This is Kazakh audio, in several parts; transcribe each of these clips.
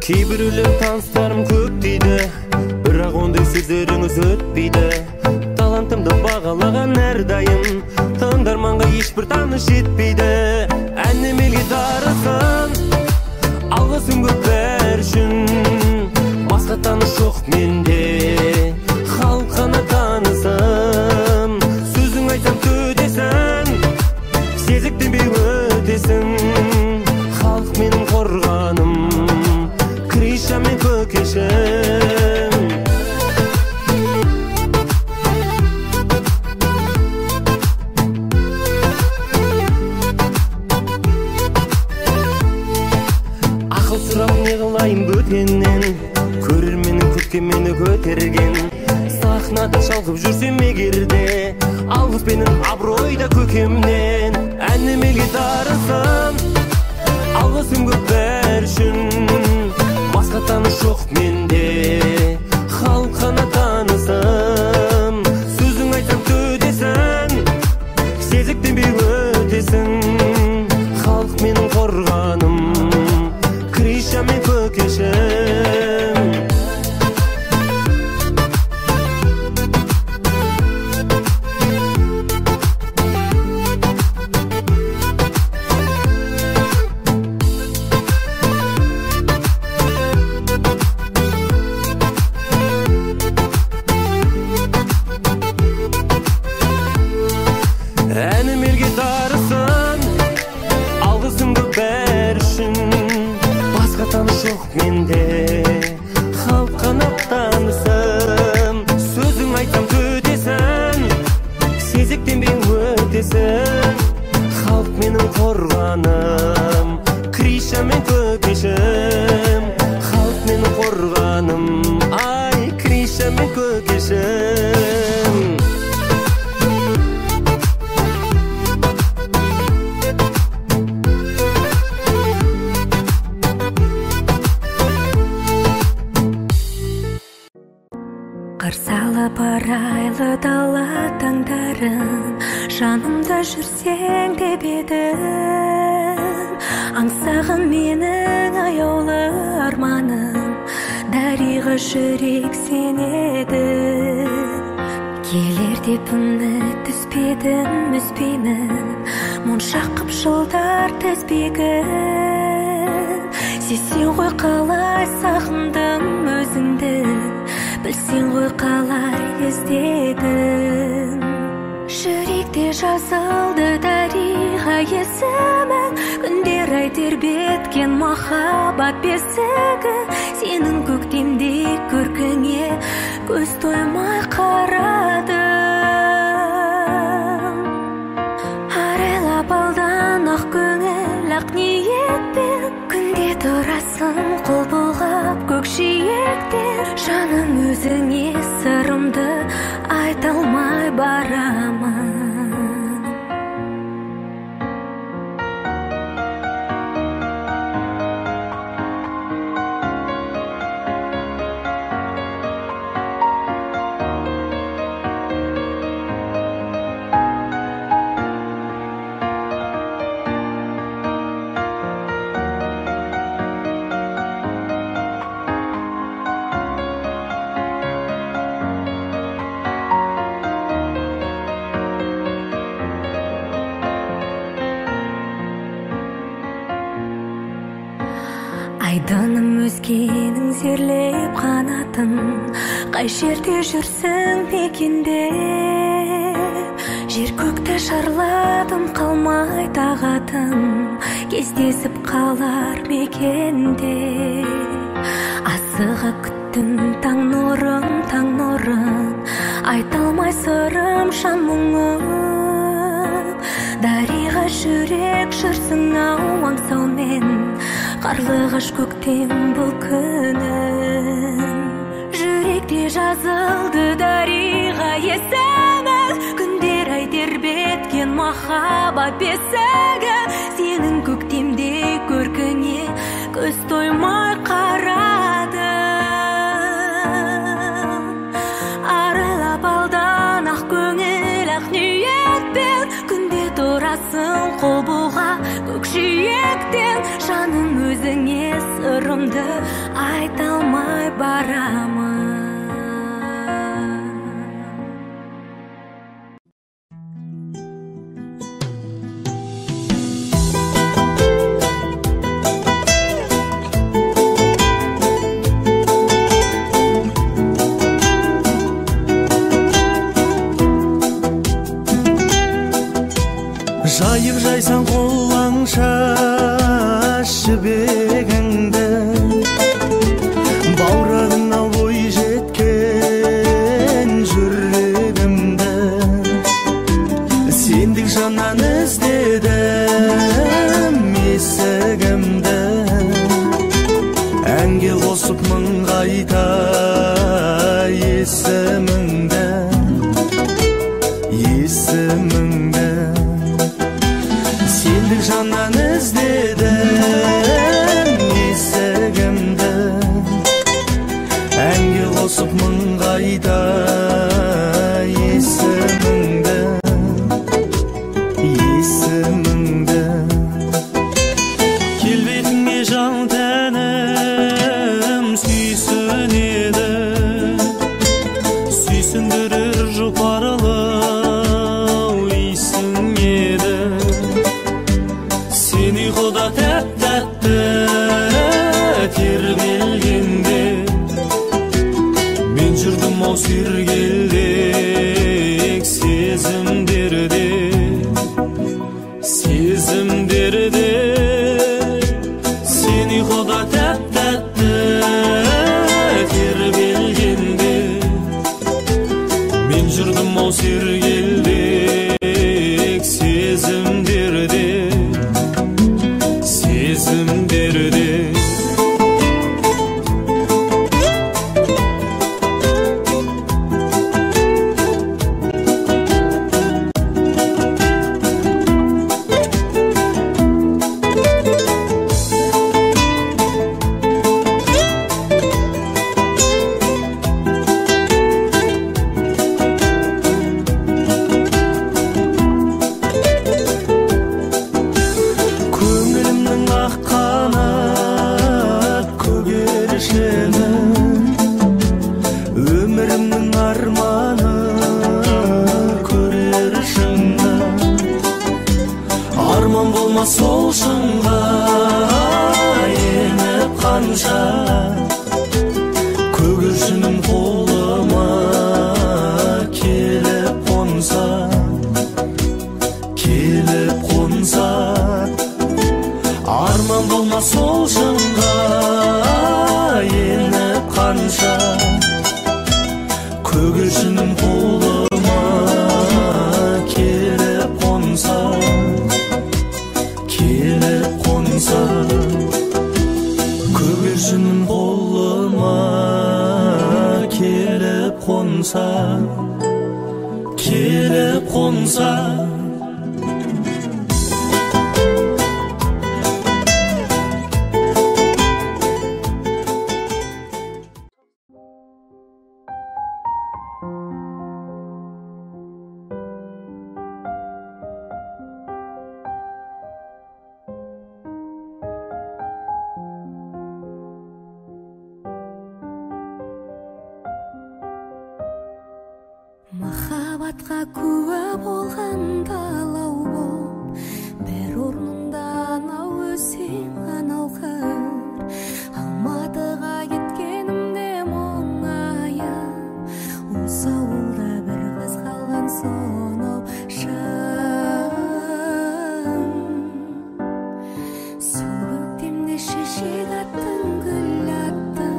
Кейбіреулер таныстарым көп дейді, бірақ ондай сөздеріңіз өтпейді. Талантымды бағалаған әрдайым, тыңдарманға ешбір таныс жетпейді. Әнім елге дарысын, алғысым көп бәрі үшін. Басқа таныс жоқ менде, халық қана танысым. Сөзің айтсам төтесін, сезіктенбей өтесің. Халық менің қорғаным, Криша мен көкешім. Ақыл сұрап не қылайын бөтеннен, көрерменнің көкке мені көтерген. Сахнада шалқып жүрсем егерде, алғыс менің абырой да көкемнен. Әнім елге дарысын, алғысым көп бәрі үшін. Басқа таныс жоқ менде, халық қана танысым. Сөзің айтсам төтесін, сезіктенбей өтесің. Халық менің қорғаным, Криша мен көкешім. Әнім елге дарысын, алғысым көп бәрі үшін. Басқа таныс жоқ менде, халық қана танысым. Сөзің айтсам төтесін, сезіктенбей өтесің. Халық менің қорғаным, Криша мен көкешім. Халық менің қорғаным, ай, Криша мен көкешім. Қарсы алып арайлы дала таңдарын, жанымда жүрсең деп едім. Аңсаған менің аяулы арманым, дариға жүрек сен едің. Келер деп үміт түспедім, үзбеймін, моншақ қып жылдар тізбегін. Сезсең ғой қалай сағындым өзіңді, білсең ғой қалай іздедім. Жүректе жазылды дариға есімің, күндер ай тербеткен махаббат бесігі. Сенің көктемдей көркіңе көз тоймай қарадым. Арайлап алдан ақ көңіл ақ ниетпен, күнде тұрасың қол бұлғап көкжиектен. Жаным өзіңе сырымды айта алмай барамын. Айдыным өзгенің зерлеп қанатын, қай жерде жүрсің мекендеп. Жер көкті шарладым қалмай тағатын, кездесіп қалар мекенде. Асыға күттім таң нұрын, таң нұрын, айта алмай сырым жан мұңым. Дариға жүрек жүрсің ау аңсаумен, қарлығаш көктем бұл күнім. Жүректе жазылды дариға есімің, күндер ай тербеткен махаббат бесігі. Сенің көктемдей көркіңе көз тоймай қарадым. Арайлап алдан ақ көңіл ақ ниетпен, күнде тұрасың қол бұлғап көкжиектен. Жаным өзіңе сырым сырымды айта алмай барамын. Жайып жайсаң қолаңша жібегіңді, бауырыңа бой жеткен жүрегімді. Сендік жаннан іздедім есігімді, әнге қосып мың қайта есіміңді, есіміңді. Сендік жаннан іздедім есігімді, әнге қосып мың қайта есіміңді, есіміңді. Келбетіңе жан тәнім сүйсінеді, сүйсіндірер жұпарлы иісің еді. Сен ұйқыда тәп-тәтті тербелгенде, мен жүрдім ау сергелдек сезімдерде, сезімдерде. Сен ұйқыда тәп-тәтті тербелгенде, мен жүрдім ау сергелдек сезімдерде, сезімдерде. Көңілімнің ақ қанат көгершіні, өмірімнің арманы көрер шыңды. Арман болмас сол шыңға еніп қанша, көгершінім қолыма келіп қонса, келіп қонса. Арман болмас сол шыңға еніп қанша, көгершінім қолыма келіп қонса, келіп қонса. Көгершінім қолыма келіп қонса, келіп қонса. Махаббатқа куә болған далау боп, бір орнында анау өзен, анау қыр. Алматыға кеткенімде мұңайып, осы ауылда бір қыз қалған сонау шын. Сол көктемде шешек аттың, гүл аттың,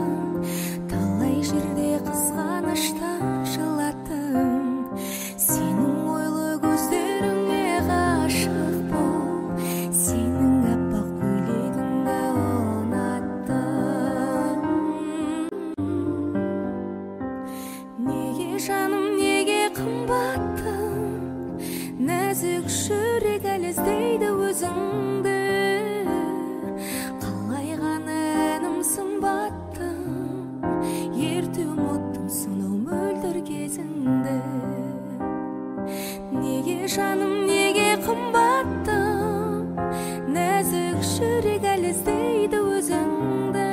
талай жерде қызғаныштан жылаттың. Сенің ойлы көздеріңе ғашық болып, сенің аппақ көйлегіңді ұнаттым. Неге жаным, неге қымбаттым, нәзік жүрек әлі іздейді өзіңді. Қалай ғана әнім сымбаттым, ерте ұмыттым сонау мөлдір кезіңді. Неге жаным, неге қымбаттым, нәзік жүрек әлі іздейді өзіңді.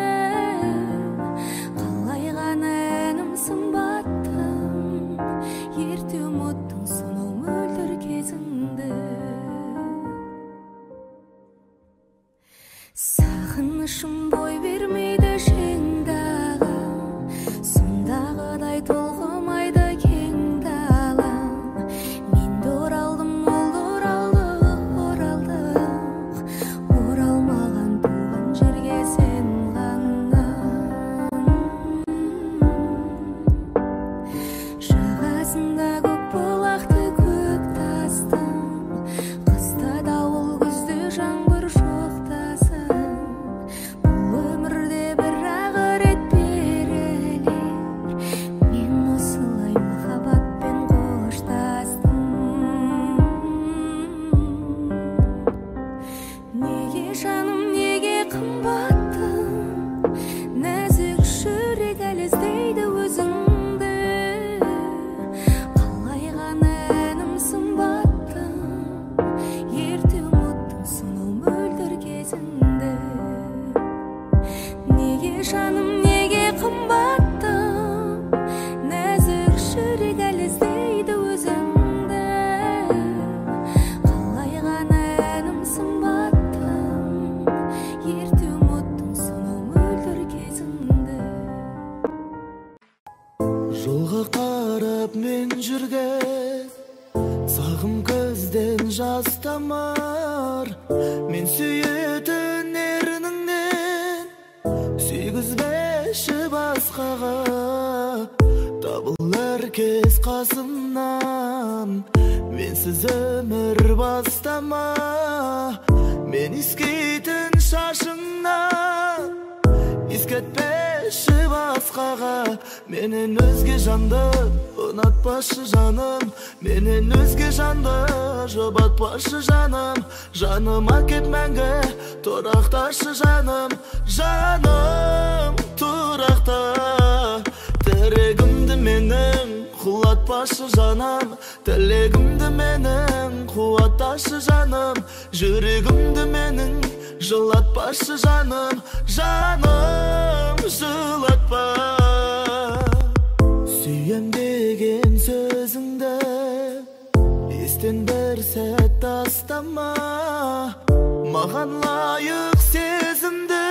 қарап мен жүрген, сағым көзден жас тамар. Мен сүйетін ерніңнен сүйгізбеші басқаға. Табылар кез қасымнан, менсіз өмір бастама. Мен иіскейтін шашыңнан иіскетпеші басқаға. Менен өзге жанды ұнатпашы жаным, менен өзге жанды жұбатпашы жаным. Жаныма кеп мәңгі тұрақташы жаным, жаным тұрақта. Тірегімді менің құлатпашы жаным, тілегімді менің қуатташы жаным. Жүрегімді менің жылатпашы жаным, жаным жылатпа. Сүйем деген сөзіңді естен бір сәт тастама. Маған лайық сезімді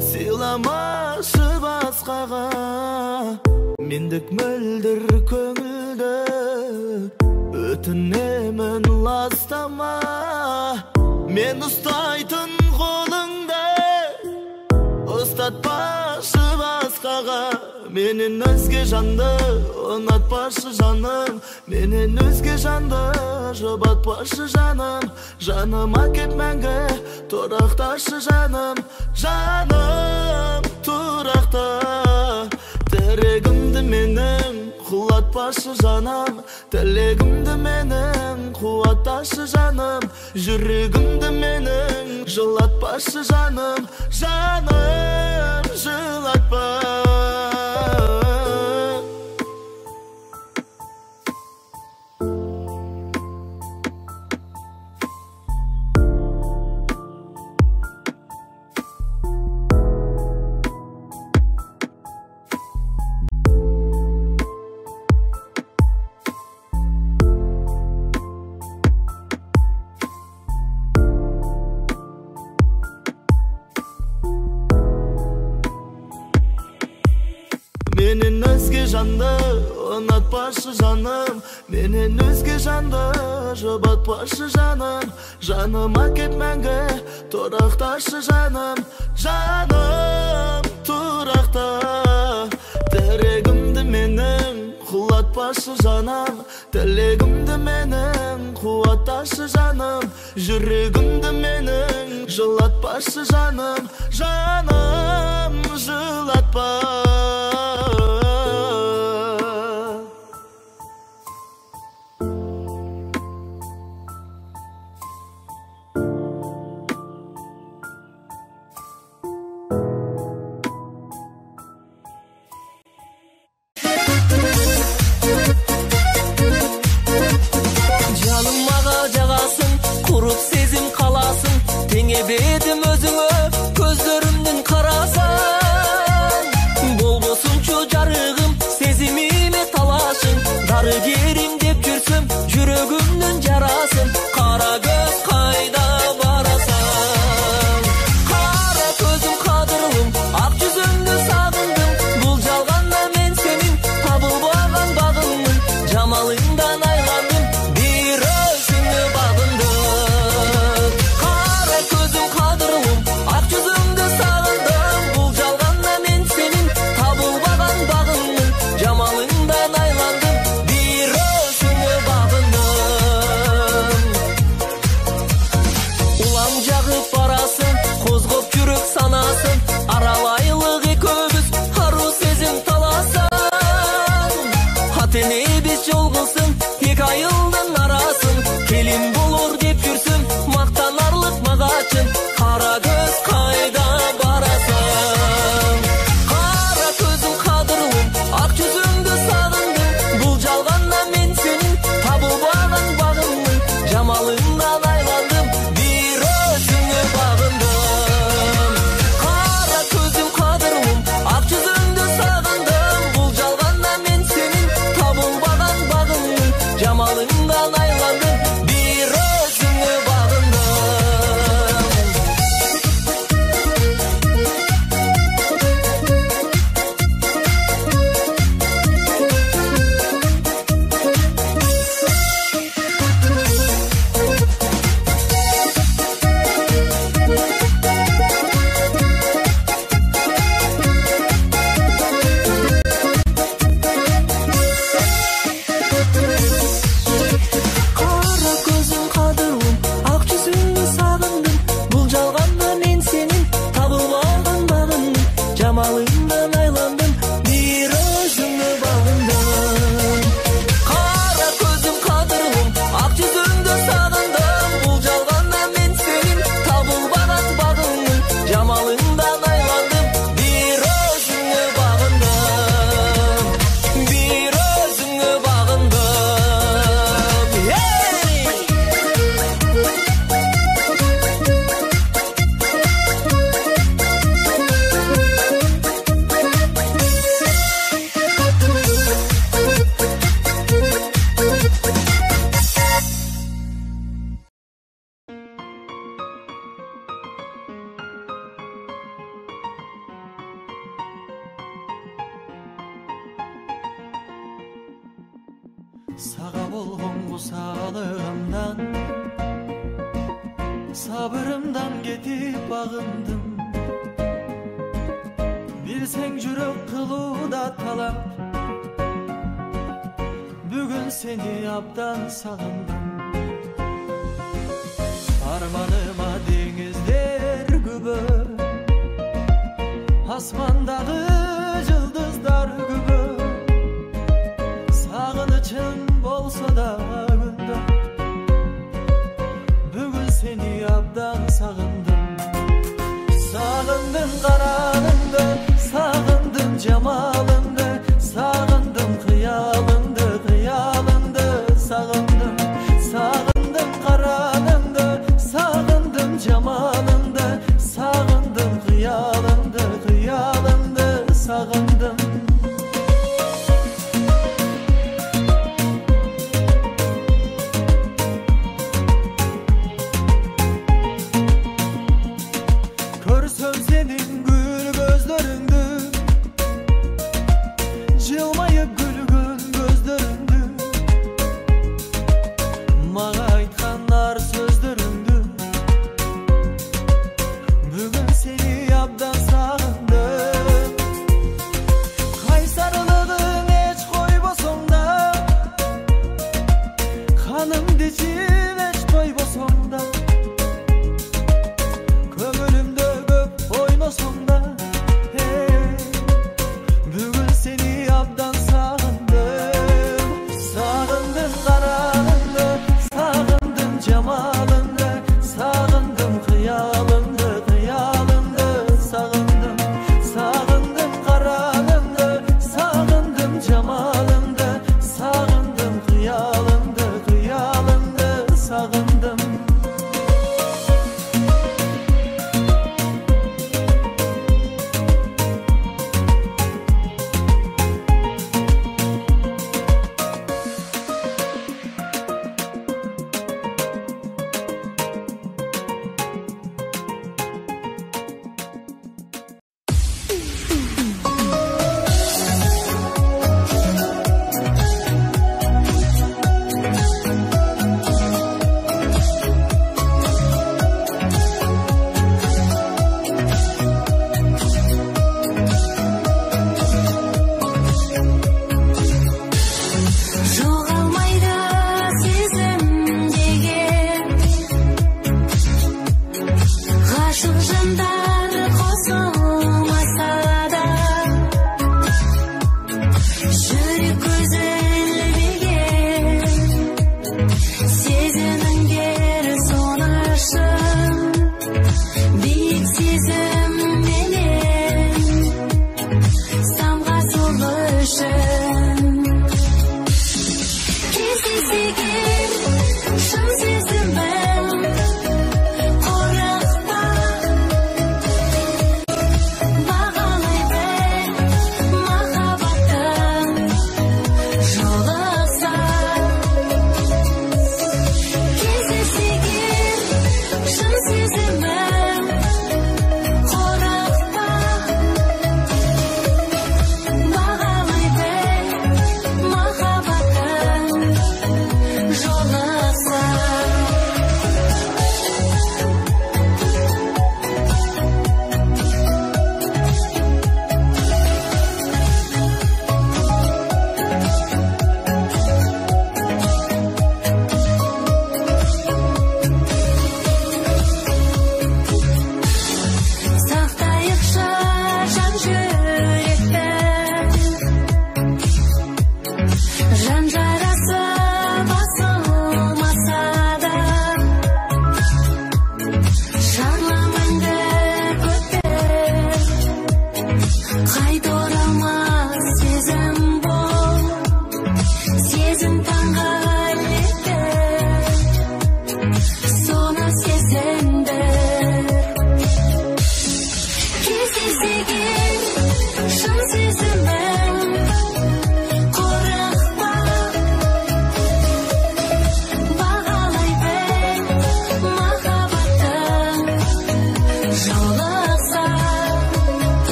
сыйламашы басқаға. Мендік мөлдір көңілді өтінемін ластама. Мен ұстайтын қолыңды ұстатпашы басқаға. Менен өзге жанды ұнатпашы жаным, менен өзге жанды жұбатпашы жаным. Жаныма кеп мәңгі тұрақташы жаным, жаным тұрақта. Тірегімді менің құлатпашы жаным, тілегімді менің қуатташы жаным. Жүрегімді менің жылатпашы жаным, жаным жылатпа. Менен өзге жанды ұнатпашы жаным, менен өзге жанды жұбатпашы жаным. Жаныма кеп мәңгі тұрақташы жаным, жаным тұрақта. Тірегімді менің құлатпашы жаным, тілегімді менің қуатташы жаным. Жүрегімді менің жылатпашы жаным, жаным жылатпа. Теңебедім өзіңе көздерімнің қарасан. Болбосынчу жарығым сезіміме талашың. Дарыгерім деп жүрсем жүрегімнің жарасын. Қара көз қайда барасың? Қара көзім қадырлым, ақ жүзіңді сағындым. Бұл жалғанда мен сенің табылмаған бағыңмын. Жамалыңдан айландым, бір өзіңе бағындым. Аралайлық екеуміз ару сезім таласан. Ата-енебіз жол қылсын екі айылдың арасын. Келін болur деп жүрсем мақтанарлық мағашын. Қара көз қайда барасың? Қара көзім қадырлым, ақ жүзіңді сағындым. Бұл жалғанда мен сенің табылмаған бағыңмын. Жамалыңнан айландым, бір өзіңе бағындым. Ақ жүзіңді сағындым, бұл жалғанда мен сенің табылмаған Сага болгон кусалыгымдан, сабырымдан кетип багындым. Билсең жүрөк кылууда талап, бүгүн сени абдан сагындым. Арманыма деңиздер күбө, асмандагы жылдыздар күбө. Сагынычым болсо да күндө, бүгүн сени абдан сагындым. Сагындым караныңды, сагындым жамалыңды, сагындым кыялыңды, кыялыңды сагындым. Сагындым караныңды, сагындым жамалыңды, сагындым кыялыңды, кыялыңды сагындым.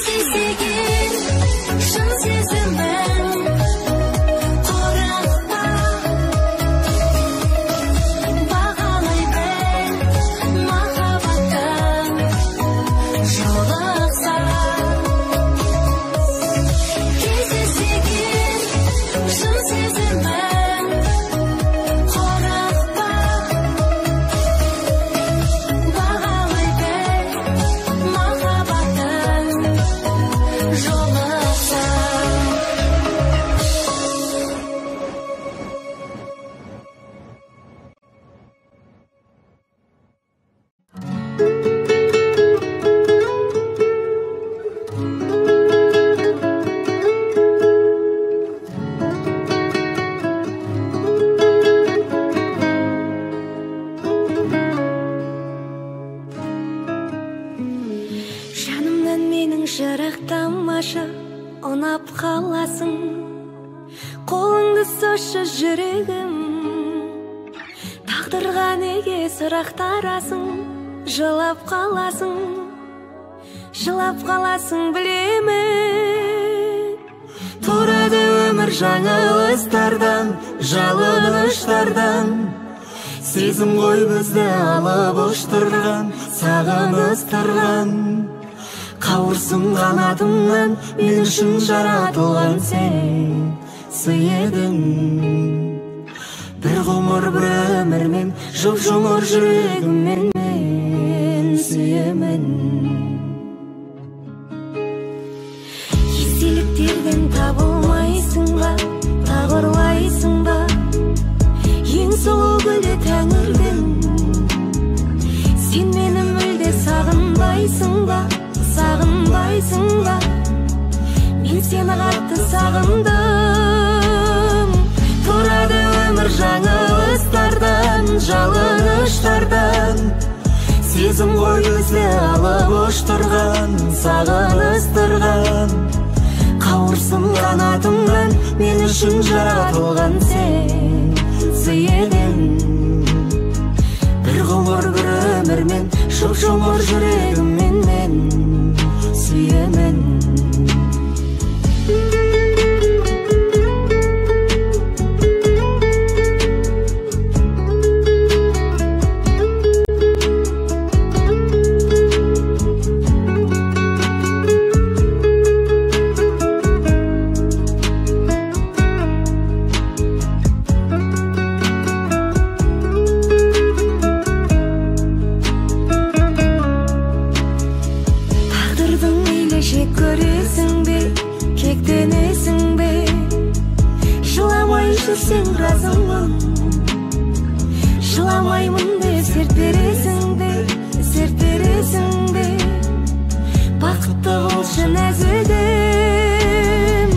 Кездесеген шын сезімің, қорықпа, бағалай біл махаббаттың жолықса. Кездесеген шын сезімің, қорықпа, бағалай біл махаббаттың жолықса. Жанымнан менің жырақтамашы, ұнап қаласың. Қолыңды созшы жүрегім, тағдырға неге сұрақтарасың? Жылап қаласың, жылап қаласың білемін. Тұрады өмір жаңылыстардан, жалыныштардан. Сезім ғой бізді алып ұштырған, сағыныстырған. Қауырсын қанатымнан мен үшін жаратылған сен сый едің. Бір ғұмыр бір өмірмен, жұп-жұмыр жүрегіммен мен сүйемін. Естеліктерден табылмайсың ба, тағы ұрлайсың ба? Ең сұлу гүлі тәңірдің. Сен мені мүлде сағынбайсың ба, сағынбайсың ба? Мен сені қатты сағындым. Тұрады өмір жаңылыстардан, жалыныштардан. Сезім ғой бізді алып ұштырған, сағыныстырған. Қауырсын қанатымнан мен үшін жаратылған сен сый едің. Бір ғұмыр бір өмірмен, жұп-жұмыр жүрегіммен мен сүйемін. Тағдырдың мейлі жек көресің бе, кектенесің бе? Жыламай жүрсең разымын, жыламаймын деп серт бересің бе, серт бересің бе? Бақытты болшы нәзігім.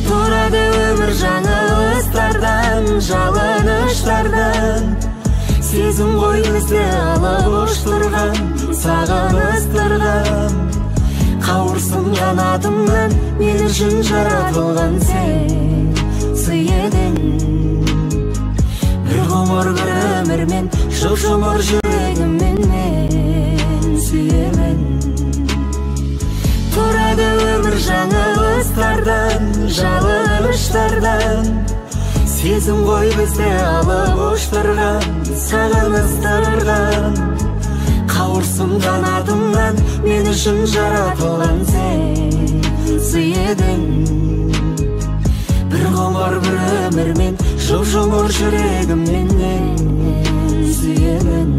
Тұрады өмір жаңылыстардан, жалыныштардан. Сезім ғой бізді алып ұштырған, сағыныстырған. Қауырсын қанатымнан мен үшін жаратылған сен сый едің. Бір ғұмыр бір өмірмен, жұп-жұмыр жүрегіммен мен сүйемін. Тұрады өмір жаңылыстардан, жалыныштардан. Сезім ғой бізді алып ұштырған, сағыныстырған. Қауырсын қанатымнан мен үшін жаратылған сен сый едің. Бір ғұмыр бір өмірмен, жұп-жұмыр жүрегіммен мен сүйемін.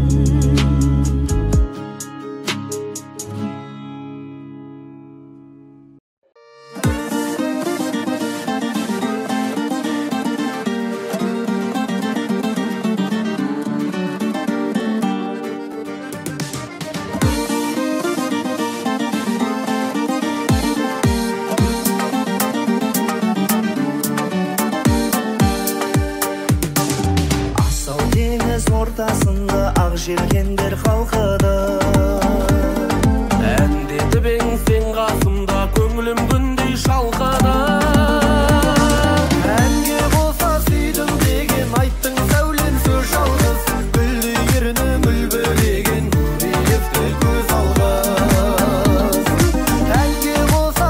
Ортасында ақ желкендер қалқыды. Әндетіп ең сен қасымда, көңілім күндей шалқыды. Әнге қоса сүйдім деген айттың сәулем сөз жалғыз. Гүлдей ерінің үлбіреген көбейіпті көз алғыз. Әнге қоса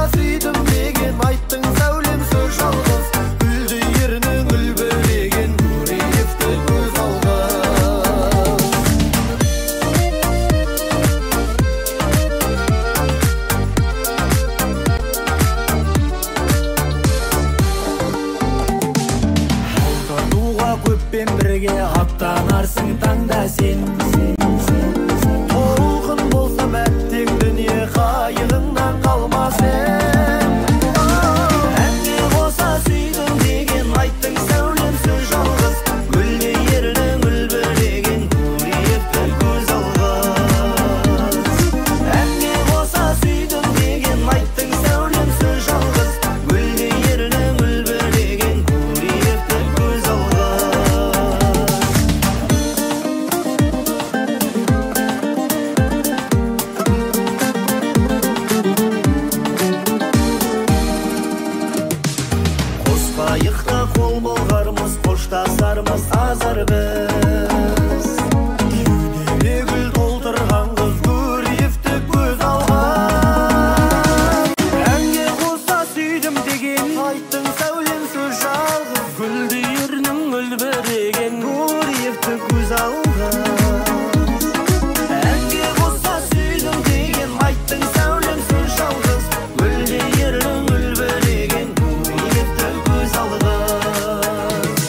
Бірге аттанарсың таңда сен. Толқын болсам әттең дүние, қайығыңнан қалмас ем. Әнге қоса сүйдім деген айттың сәулем сөз жалғыз. Гүлдей ерінің үлбіреген Гурьевті көз алғыз. Әнге қоса сүйдім деген айттың сәулем сөз жалғыз. Гүлдей ерінің үлбіреген Гурьевті көз алғыз. Қос қайықта қол бұлғармыз, қоштасармыз азар біз. Кеудеме гүл толтырған қыз Гурьевті көз алған. Әнге қоса сүйдім деген айттың сәулем сөз жалғыз. Гүлдей ерінің үлбіреген Гурьевті көз алған. Әнге қоса сүйдім деген айттың сәулем сөз жалғыз. Гүлдей ерінің үлбіреген Гурьевті көз алғыз.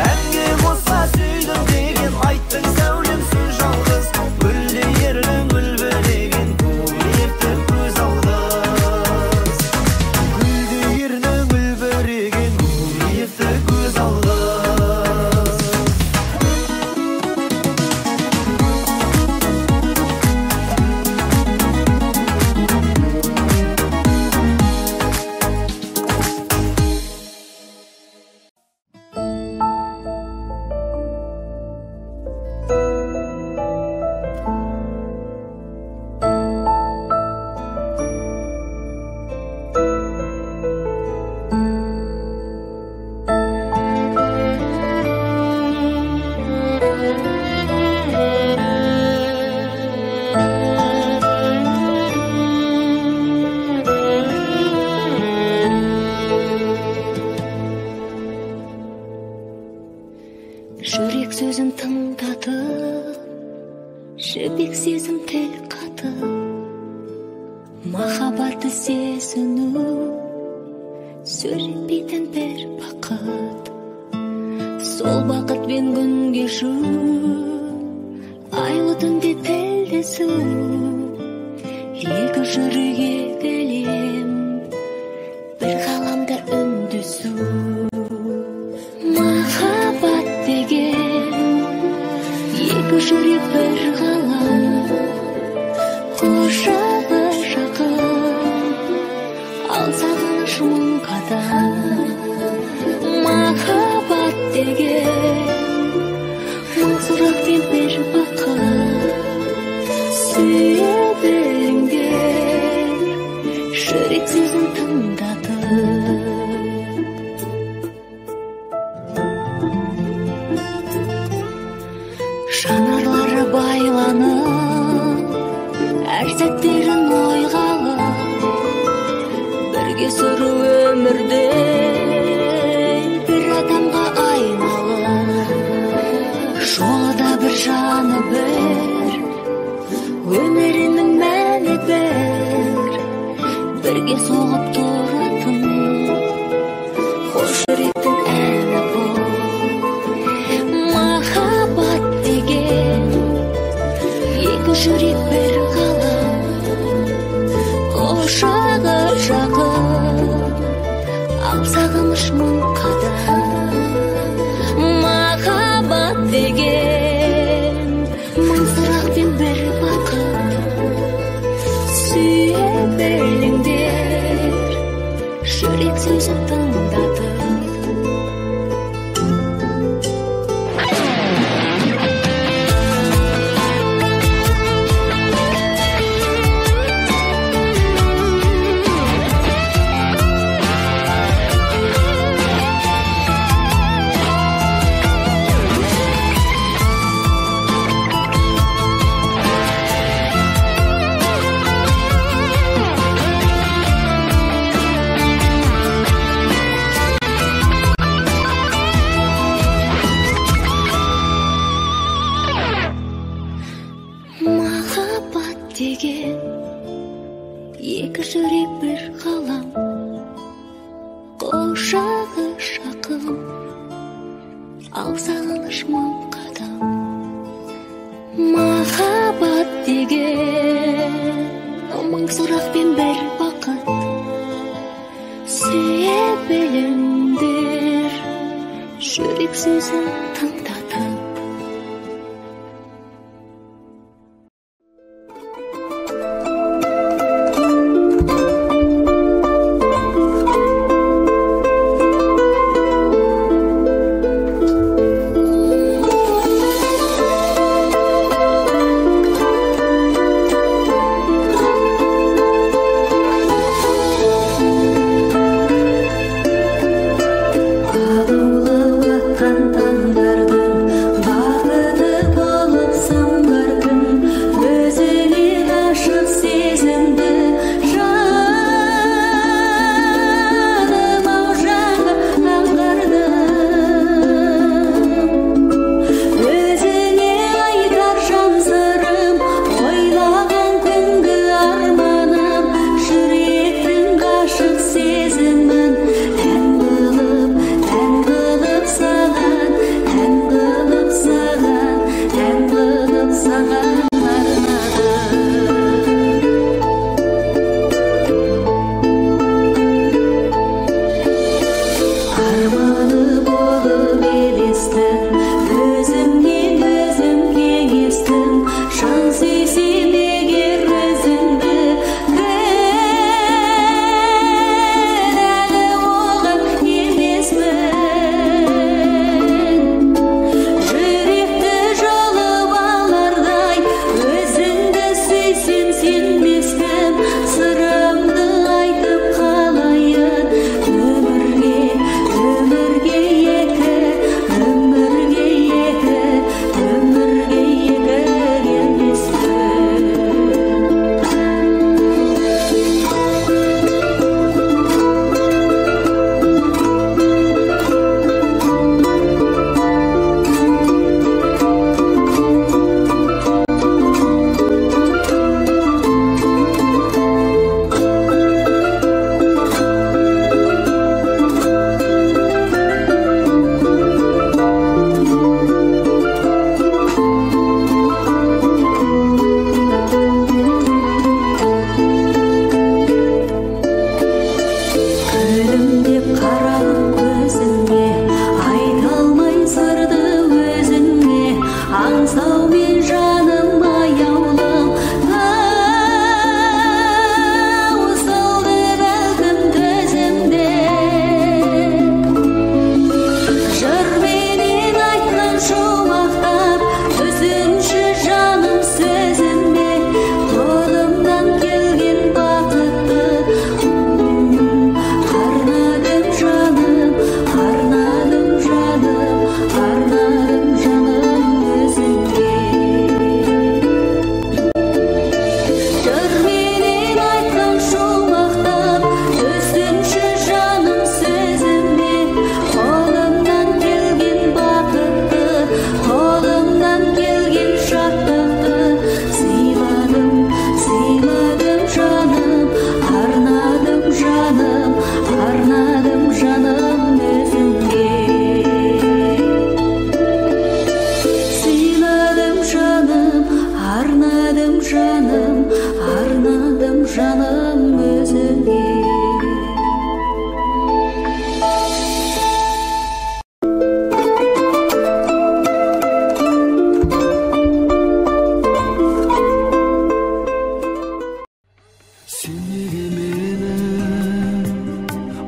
Әнге қоса сүйдім деген айттың сәулем сөз жалғыз. Гүлдей ерінің үлбіреген Гурьевті көз алғыз. Гүлдей ерінің үлбіреген Гурьевті көз алғыз. Жүрек сөзін тыңдатып, жібек сезім тіл қатып, махаббатты сезіну сөйлетпейтін бір бақыт. Сол бақытпен күн кешу, айлы түнде тілдесу, екі жүрек екі әлем, бір ғаламда үндесу. Махаббат деген екі жүрек бір ғалам, құшағы жақын, ал сағыныш мың қадам. Махаббат деген мың сұрақпен бір бақыт, сүйе біліңдер, жүрек сөзін тыңдатып. Жанарлары байланып, әр сәттерін ойға алып, бірге сүру өмірді бір адамға айналып, жолы да бір, жаны бір, өмірінің мәні бір, бірге соғып тұратын қос жүректің әні бұл. Махаббат деген екі жүрек бір ғалам, құшағы жақын, ал сағыныш мың қадам. Махаббат деген мың сұрақпен бір бақыт, сүйе біліңдер, Өзің таңдадың.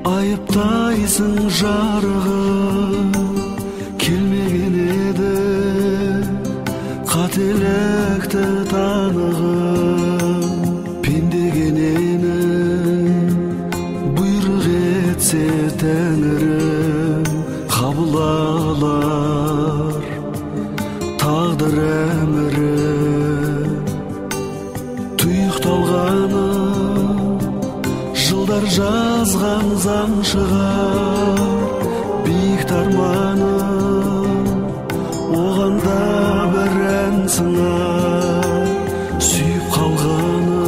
Айыптайсың жарығым, келмеген еді қателікті танығым. Пендеге нені бұйрық етсе тәңірім, қабыл алар тағдыр әмірі. Тұйықталғаны жылдар жазған заң шығар, биік арманы оған да бір ән сыңар. Сүйіп қалғаны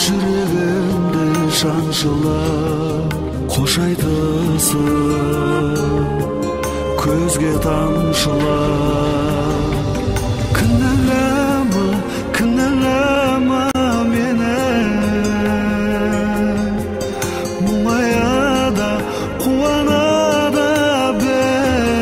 жүрегімді шаншылап, қош айтысып көзге тамшылап. Кінәлама, кінәлама мені, мұңая да қуана да біл.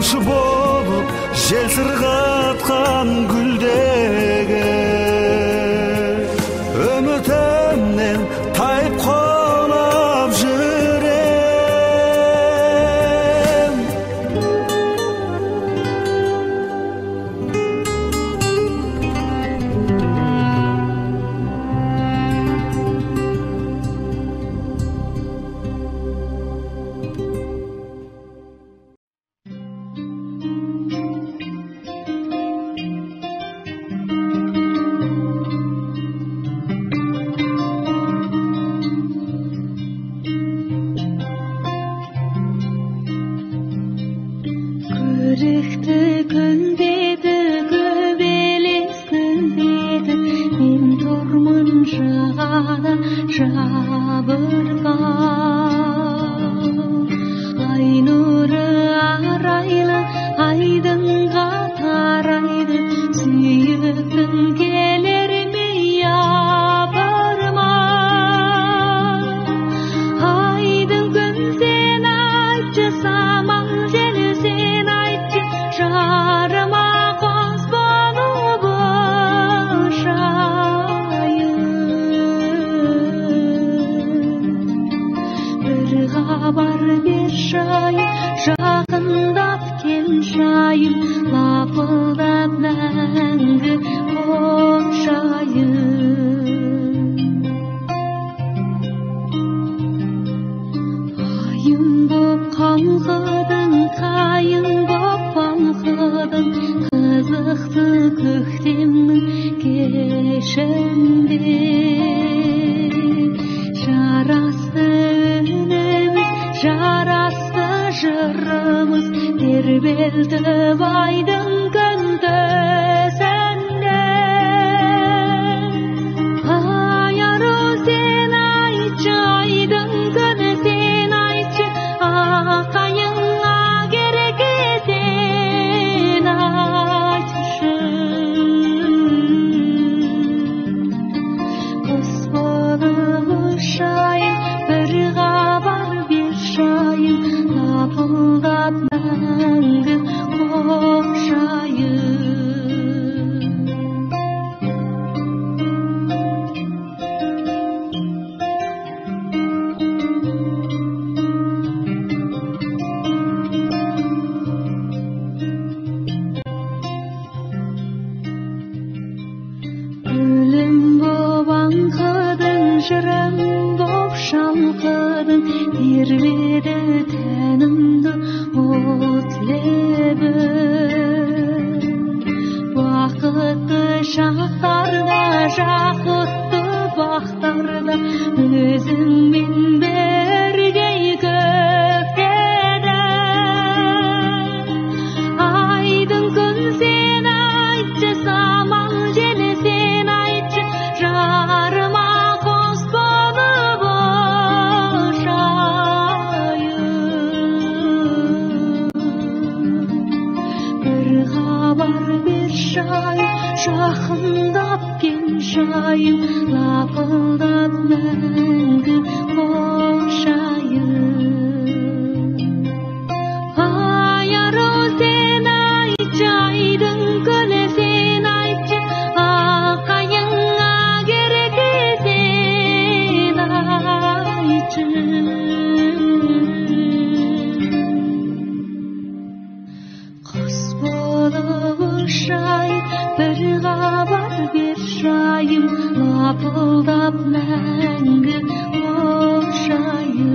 Тамшы болып жел сырғытқан гүлдегі үмітімнен тайып құлап жүрем. Көрікті күндеді, көбелес күндеді, мен тұрмын жағада жабырқап. Ай нұры арайлы, айдынға тарайды, сүйіктің келер ме япырмай. Айдын күн сен айтшы, самал жел сен айтшы, жарыма қос болып ұшайын. Бір хабар берші айым, жақындап келші айым, лапылдап мәңгі қоншайын. Айым боп қалқыдың, қайың боп балқыдың, қызықты көктемнің кешінде. Жарасты үніміз, жарасты жырымыз, тербелтіп айдың күн төсінде. Ай ару сен айтшы, айдың күні сен айтшы, ақайыңа керек сен айтшы. Құс болып ұшайын, бір хабар берші айым, лапылдап мәңгі қоншайын. Гүлім боп аңқыдың, жырым боп шалқыдың, тербеді тәнімді от лебі. Бақытты шақтарда, жақұтты бақтарда, өзіңмен бірге көктеді. Айдын күн сен айтшы, самал жел сен айтшы, жарыма қос болып ұшайын. Бір хабар берші айым, жақындап келші айым, лапылдап мәңгі қоншайын. Ай ару сен айтшы, айдын күні сен айтшы, ақайыңа керек сен айтшы. Құс болып ұшайын, бір хабар берші айым, лапылдап мәңгі қоншайын.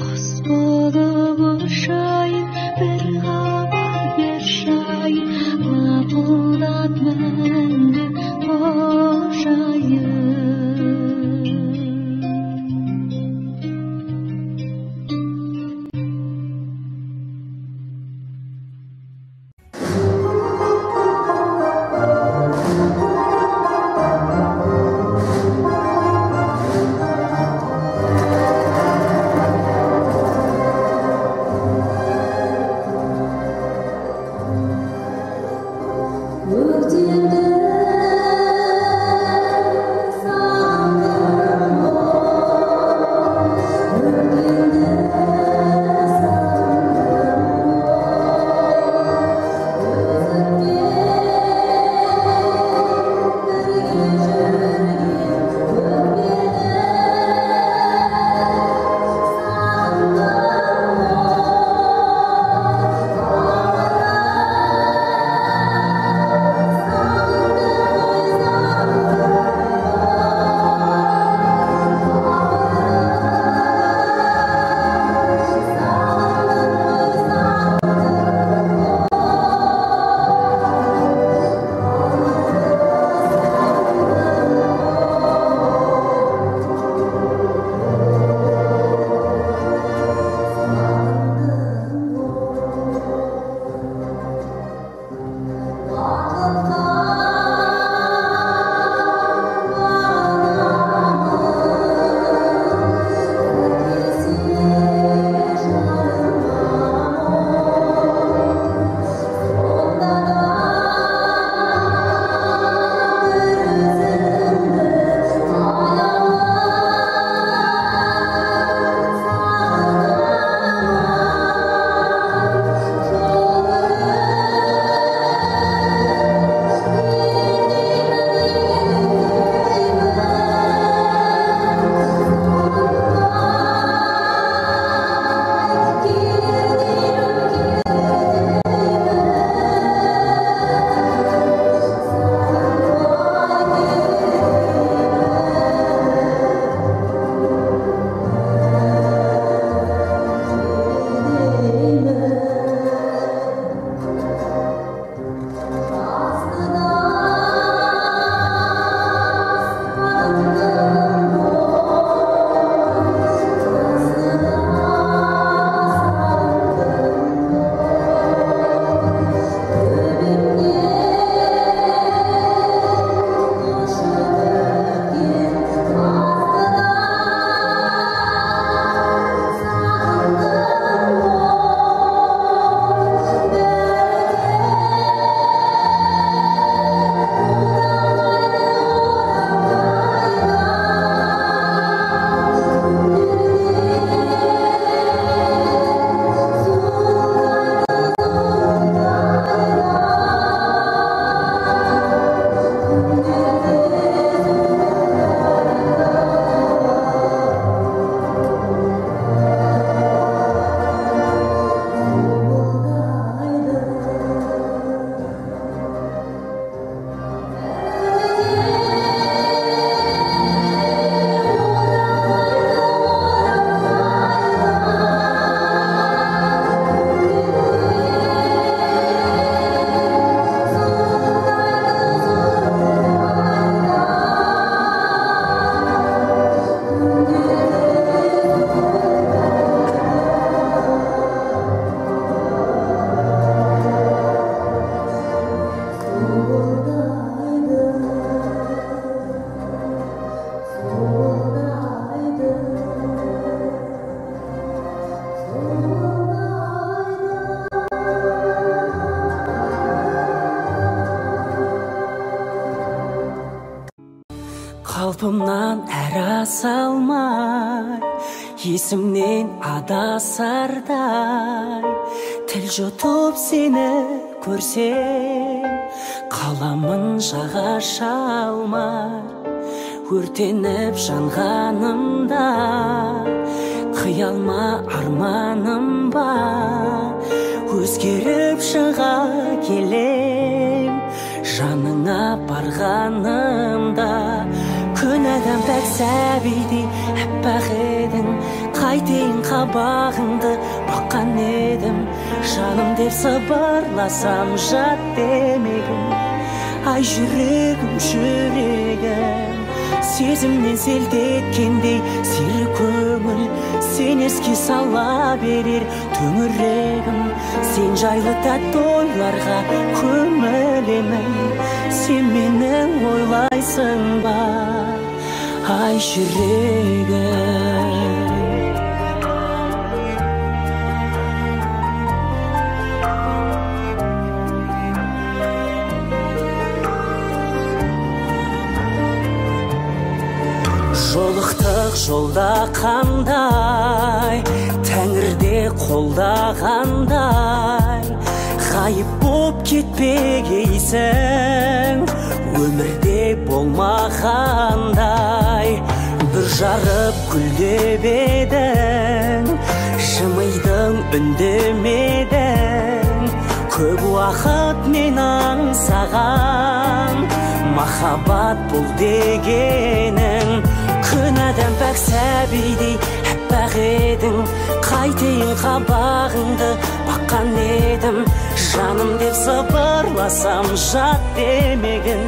Құс болып ұшайын, бір хабар берші айым, лапылдап мәңгі қоншайын. Thank Қалпымнан әрі салмай, есімнен адасардай, тіл жұтып сені көрсем, қаламын жаға шалмай, өртеніп жанғанымда, қиялма арманым ба, өзгеріп шыға келем, жаныңа барғанымда. Күнәдан пәк сәбидей әппақ едің, қайтейін қабағыңды баққан едім, жаным деп сыбырласам жат демегін. Ай жүрегім, жүрегім, сезімнен селт еткендей сері көңіл, сен еске сала берер төңірегім, сен жайлы тәтті ойларға көмілемін, сен мені ойлайсың ба, ай жүрегім. Жолықтық жолда қандай, тәңірде қолдағандай, ғайып боп кетпегейсің, өмірде болмағандай. Бүр жарып гүлдеп едің, жымидың үндемедің, көп уақыт мен аңсаған, махаббат бұл дегенің. Күнәдан пәк сәбидей әппақ едің, қайтейін қабағыңды баққан едім, жаным деп сыбырласам жат демегін.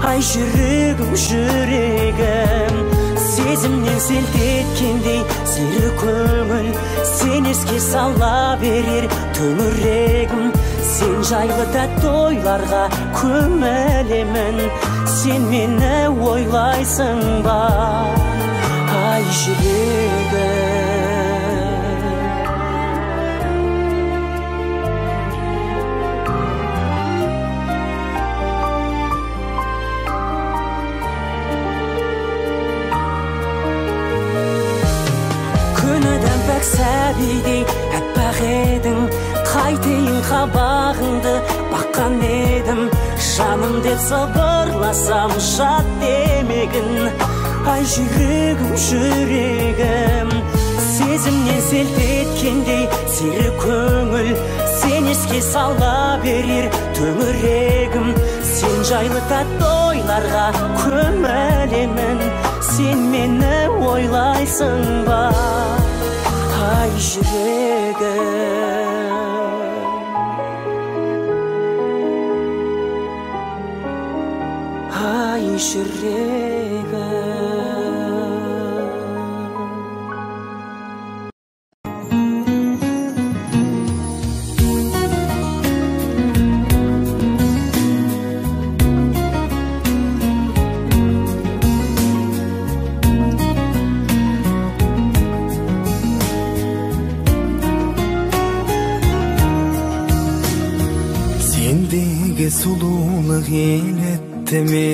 Ай жүрегім, жүрегім, сезімнен селт еткендей сері көңіл, сен еске сала берер төңірегім, сен жайлы тәтті ойларға көмілемін, сен мені ойлайсың ба, ай жүрегім. Күнәдан пәк сәбидей әппақ едің, қайтейін қабағыңды баққан едім, жаным деп сыбырласам жат демегін. Ай жүрегім, жүрегім, сезімнен селт еткендей сері көңіл, сен еске сала берер төңірегім, сен жайлы тәтті ойларға көмілемін, сен мені ойлайсың ба, ай жүрегім. Ай жүрегім. Сендегі сұлулық елітті ме,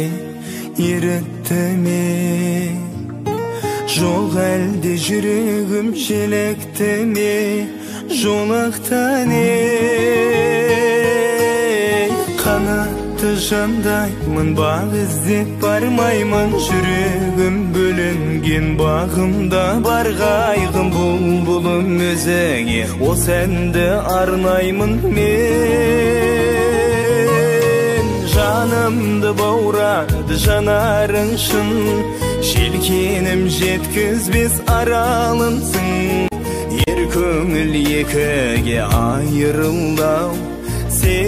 ерітті ме? Жоқ әлде жүрегім желікті ме, жолақты не? Қанатты жандаймын, бақ іздеп бармаймын, жүрегім бөлінген бағымда бар қайғым, бұлбұлым өзіңе осы әнді арнаймын мен. Жанымды баурады жанарың шын, желкенім жеткізбес аралымсың, ер көңіл екіге айырылдау сен.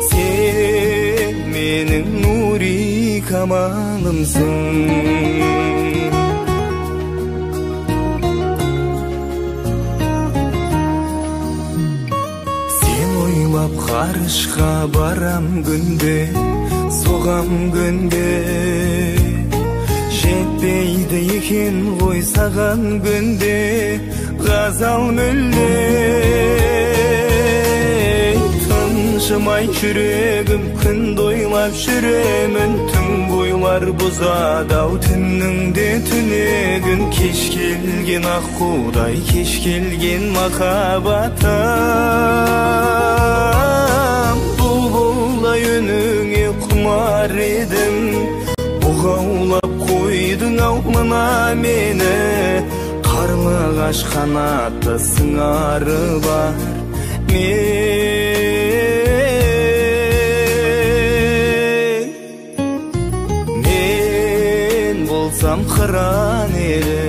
Сен менің нури камалымсың. Ғарышқа барам күнде, соғам күнде, Жетпейді екен ғой саған күнде ғазал мүлде. Тыншымай жүрегім күнді ойлап жүремін, түн бойлар бұзады ау түннің де түнегін. Кеш келген аққудай, кеш келген махаббатым, бұлбұлдай үніңе құмар едім. Бұғаулап қойдың ау мына мені, қарлығаш қанатты сыңары бар мен. Мен болсам қыран едім.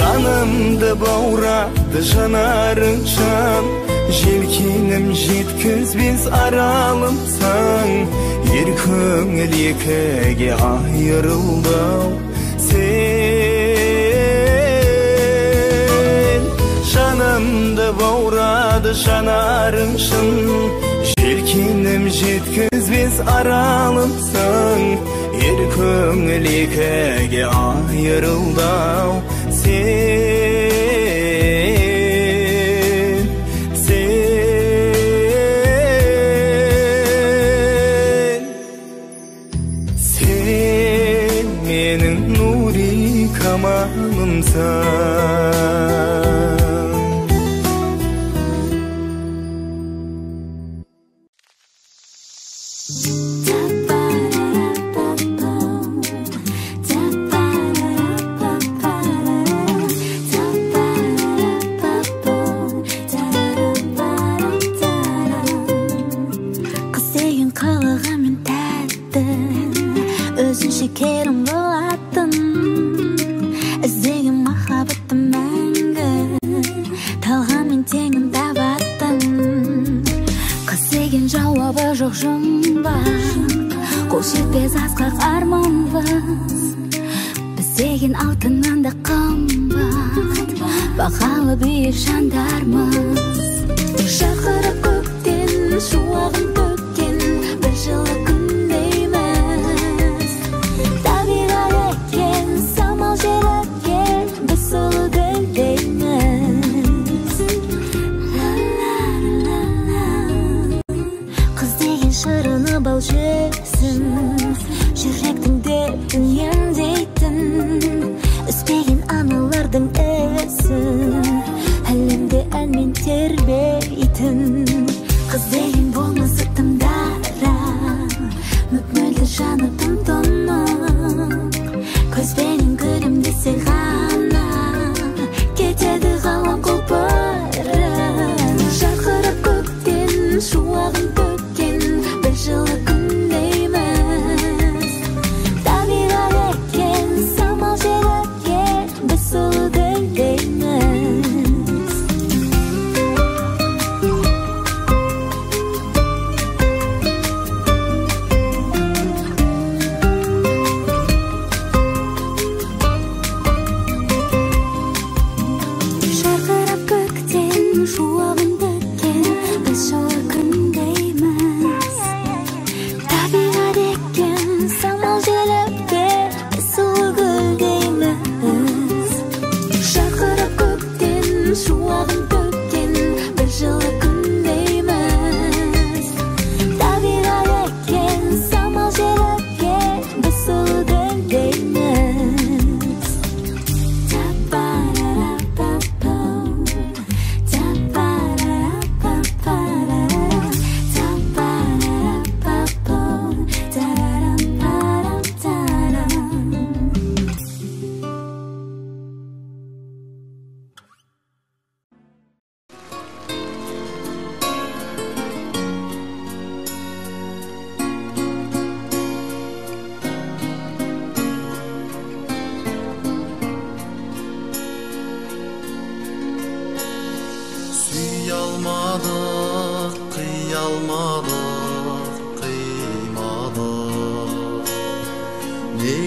Жанымды баурады жанарың жан, желкенім жеткізбес аралымсың. Ер көңіл екіге айырылды ау сен. Жанымды баурады жанарың шын, желкенім жеткізбес аралымсың. Ер көңіл екіге айырылды ау сен. Сен менің нури камалымсың. Қыз деген қылығымен тәтті, өзінше керім болатын, іздеген махаббатты мәңгі талғаммен теңін табатын. Қыз деген жауабы жоқ жұмбақ, қол жетпес асқақ арманбыз. Біз деген алтыннан да қымбат, бағалы биік жандармыз. Шақырып көктен, шуағын төккен бір жылы күндейміз. Табиғат екен, самал жел өткен, біз сұлу гүлдейміз. Қыз деген шырыны бал жүзін, жүректің дертін емдейтін, үзбеген аналардың ісін, әлемде әнмен тербейтін. Қыз деген болмысы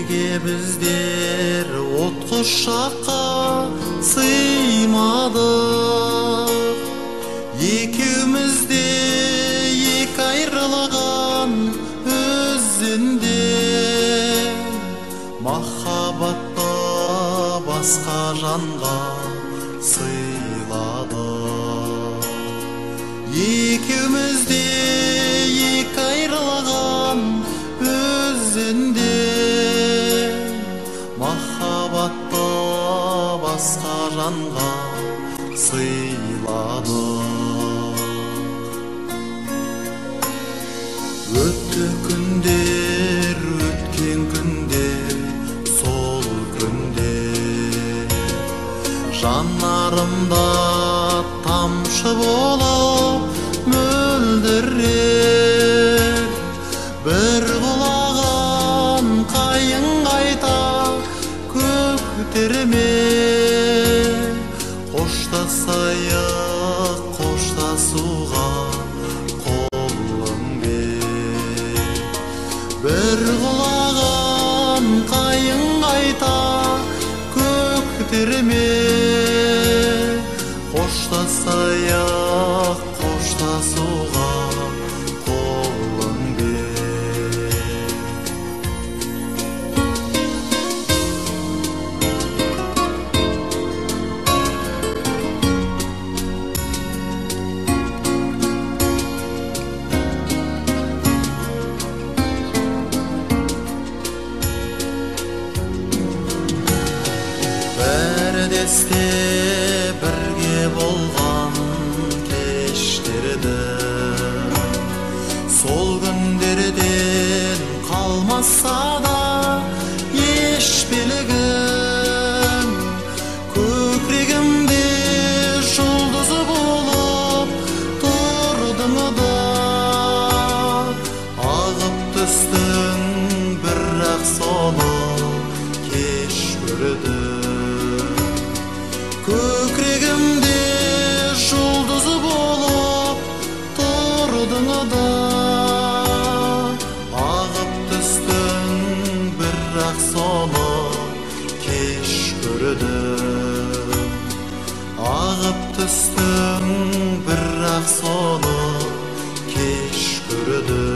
Неге біздер от құшаққа сыймадық? Екеуміз де екі айрылған өзенде, махаббатты басқа жанға сыйладық. Екеуміз де екі айрылған өзенде, махаббатты басқа жанға сыйладық. Өтті күндер, өткен күндер, сол күндер, жанарымда тамшы болып мөлдірер. Бір құлаған қайың қайта көктерме, қоштасайық, қоштасуға қолың бер. Бір құлаған қайың қайта көктерме, қоштасайық, қоштасуға қолың бер. Бәрі десте бірге болған кештерді, сол күндерден қалмаса да еш белгім. Көкірегімде жұлдыз болып тұрдың да, ағып түстің, бірақ соны кеш көрдім. Көкірегімде жұлдыз болып тұрдың да, ағып түстің, бірақ соны кеш көрдім. Ағып түстің, бірақ соны кеш көрдім.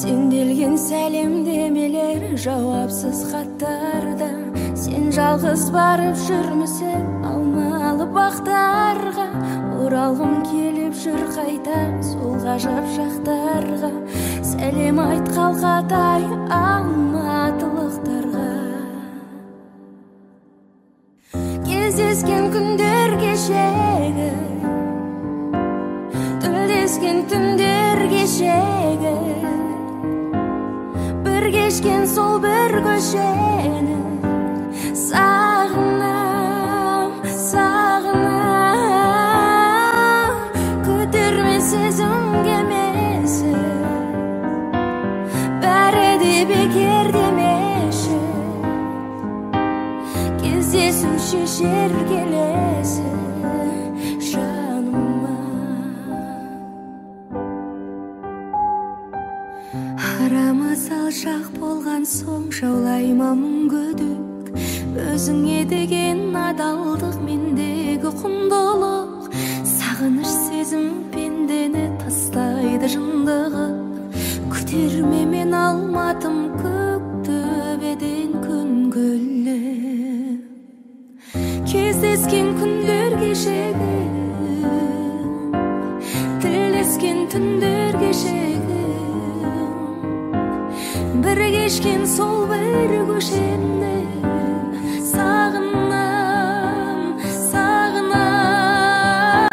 Сенделген сәлемдемелер, жауапсыз хаттарда, сен жалғыз барып жүрмісің алмалы бақтарға. Оралғым келіп жүр қайта сол ғажап шақтарға, сәлем айт қалқатай алматылықтарға. Кездескен күндер кешегі, тілдескен түндер кешегі, бір кешкен сол бір көшені сағынам, сағынам. Көтерме сезім кемесі, бәрі де бекер демеші, кездесу шешер келесі жаныма. Арамыз алшақ болған соң жаулай ма мұң күдік, өзіңе деген адалдық мендегі құндылық. Сағыныш сезім пендені тастайды жындығы, күтерме мен Алматым Бір кешкен сол бір көшені сағынам, сағынам.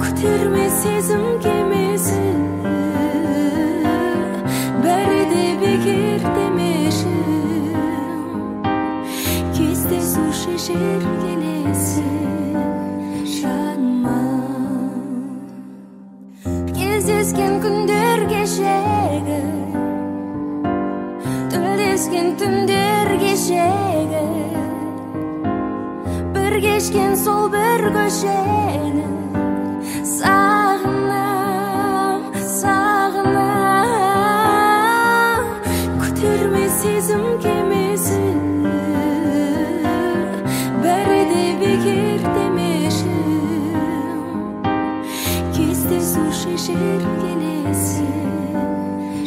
Күтерме сезім кемесі, бәрі де бекер демеші. Кездесу шешер келесі жаным. Кездескен күндер кешегі, тілдескен түндер кешегі, бір кешкен сол бір көшені сағынам, сағынам. Күтерме сезім кемесі, бәрі де бекер демеші. Кездесу шешер келесі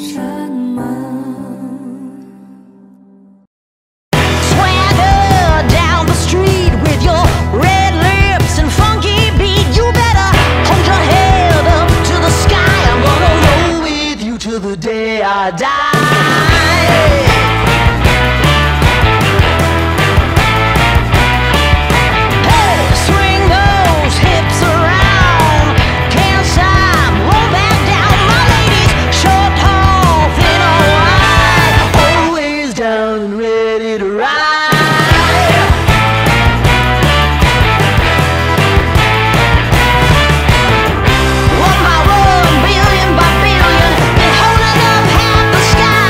жаным. Swagger down the street with your red lips and funky beat. You better hold your head up to the sky. I'm gonna roll with you till the day I die. Hey, swing those hips around. Can't stop, won't back down. My ladies, short, tall, thin or wide, always down and ready to ride. One by one, billion by billion, been holding up half the sky.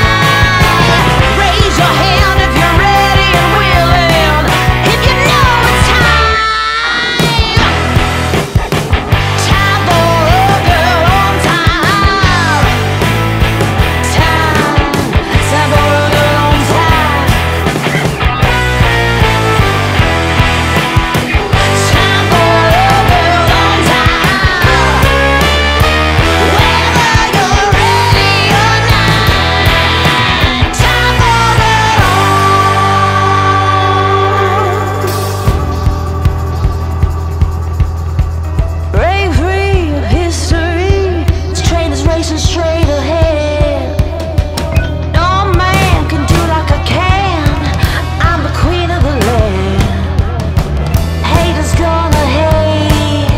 Raise your hand if you're ready and willing, if you know it's time. Time for a girl on time. Time, time for a girl on time. Time for a girl on time. Whether you're ready or not, time for a girl on. Break free of history. This train is racing straight ahead. No man can do like I can. I'm the queen of the land. Haters gonna hate.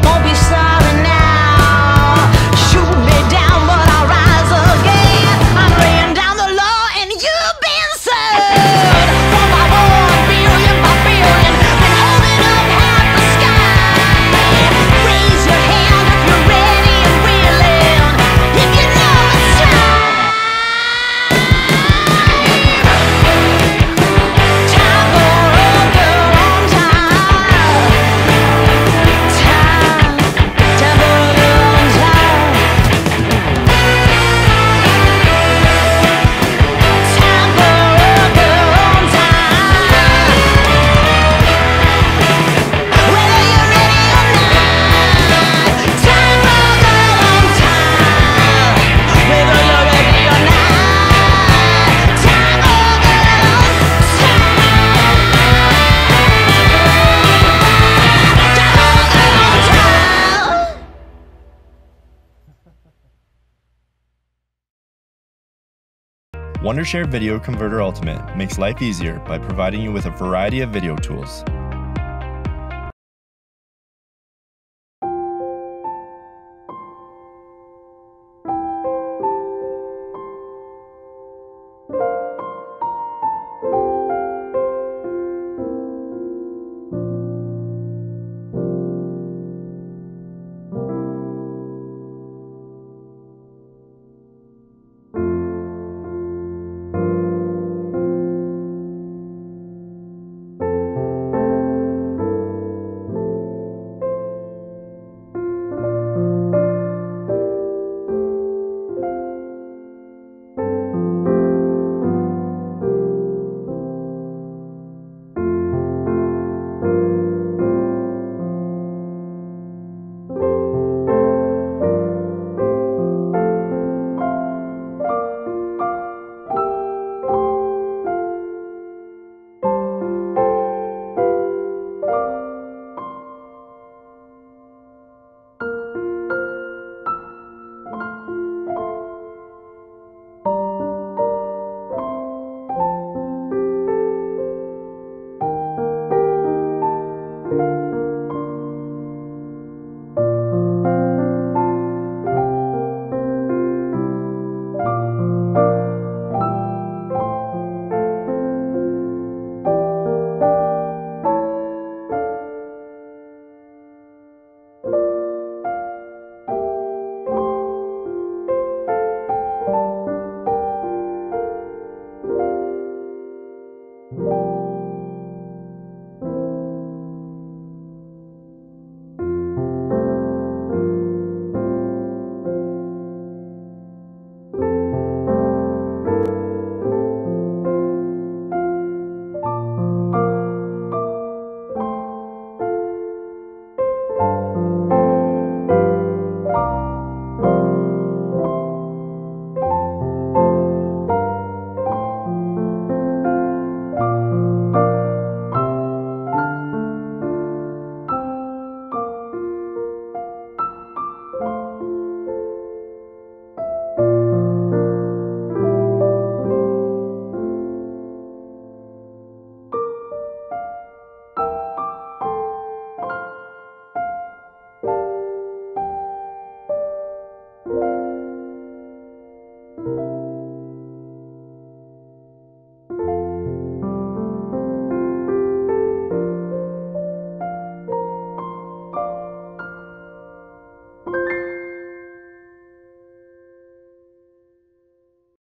Won't be sorry now. Shoot me down, but I'll rise again. I'm laying down the law, and you've been served. One by one, billion by billion, been holding up half the sky. Raise your hand if you're ready and willing, if you know it's time. Time for a girl on time. Time, time for a girl on time. Time for a girl on time. Whether you're ready or not, time for a girl on time. Whether you're ready or not, time for a girl on time. Time for a girl on time. Wondershare Video Converter Ultimate makes life easier by providing you with a variety of video tools.